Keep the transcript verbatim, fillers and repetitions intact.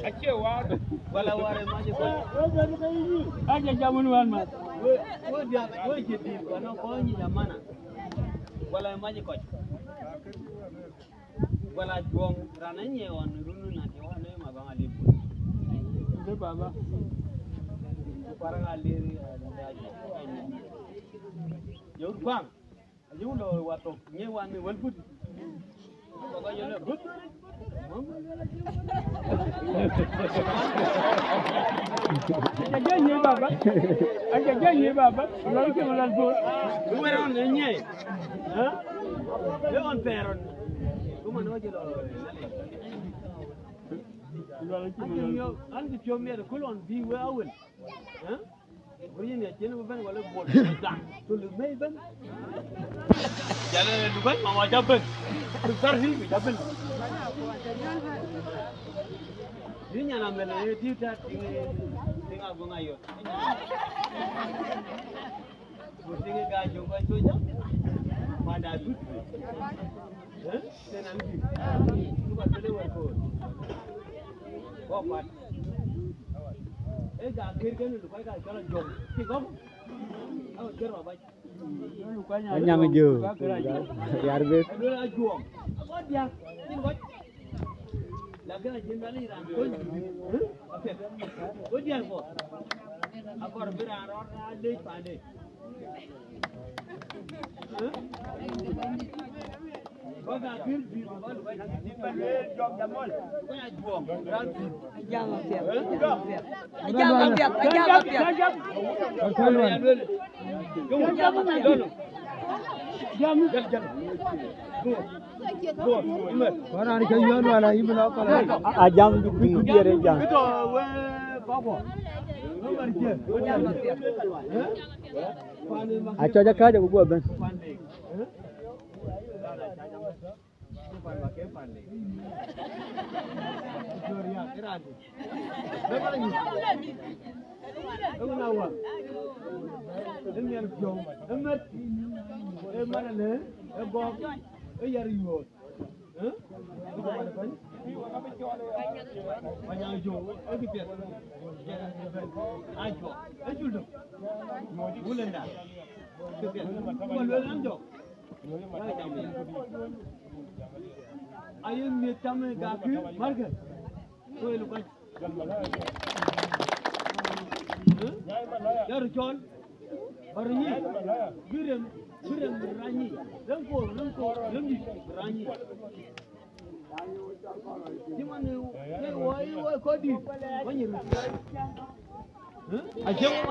Acie war. Wala war ë mac ë kɔc. Aja jamun wan ma. We, we dia, we je di, wana ko ni jamana. Wala ë mac ë kɔc. Wala juɔŋ, raan ë nyɛ ɣɔn run na ke wan ë ma bang alip. Nde baba. Para alip, ya juɔŋ. Yo bang. Ayï lɔ wathok, ŋiɛc wan në wël gut. Kɔk ayï lɔ gut. Aca jɔ ŋiɛc baba. Aca jɔ ŋiɛc baba. Lɔ cï lɔ bor. Wër ɣɔn në ŋiɛc. Ha? Ë ɣɔn thɛɛr ɣɔn. Ku man wä cï lɔ. An cï piɔ̈u miɛt kul ɣɔn bï wek awël. Ha? Ku yïn ya cïn bï bɛ̈n wala bol. Dam. Ku lë mei bɛ̈n. Jal lë bɛ̈n, mama ca bɛ̈n. Ku thar ril ku ca bɛ̈n. Yïn nyan amɛn, ë tïï tat, tïŋ, tïŋ aguŋ ayɔt. Ku tïŋ ë gaa jɔŋ kɔc cuɔ jam. Panda dut. Ë? Tënɔŋ dït. Ku ba thël ë wɛ̈t koor. Kɔk kuat. Ë gaa kër kën lë kɔc ka cɔl ajɔŋ. Cï gɔ̈k. Awe kër ba bac. Anyaŋ jö. Yar beth. Aduel ajuɔŋ. Akɔn diäk. Cïn kɔc. Lakin acïn bɛ̈n raan kony. Apiɛth. Wo diäk bɔ̈. Akɔr bï raan rɔt raan lec pande. Ajam apiɛth, ajam apiɛth, ajam apiɛth. Ajam du kuc diɛɛr ë jam. Acɔc akääc abï guɔ bɛ̈n. Aye miëth cam ë gak kï märkë. Ku ë lukac. Ë? Yar cɔl. Bär nyi. Bï rem, bï rem rany nyi. Rem koor, rem koor, rem dït rany nyi. Cï man ë, ë wɔ, ë wɔ kɔc dït. Wɔ nyi rut. Ë? Acï wɔ man.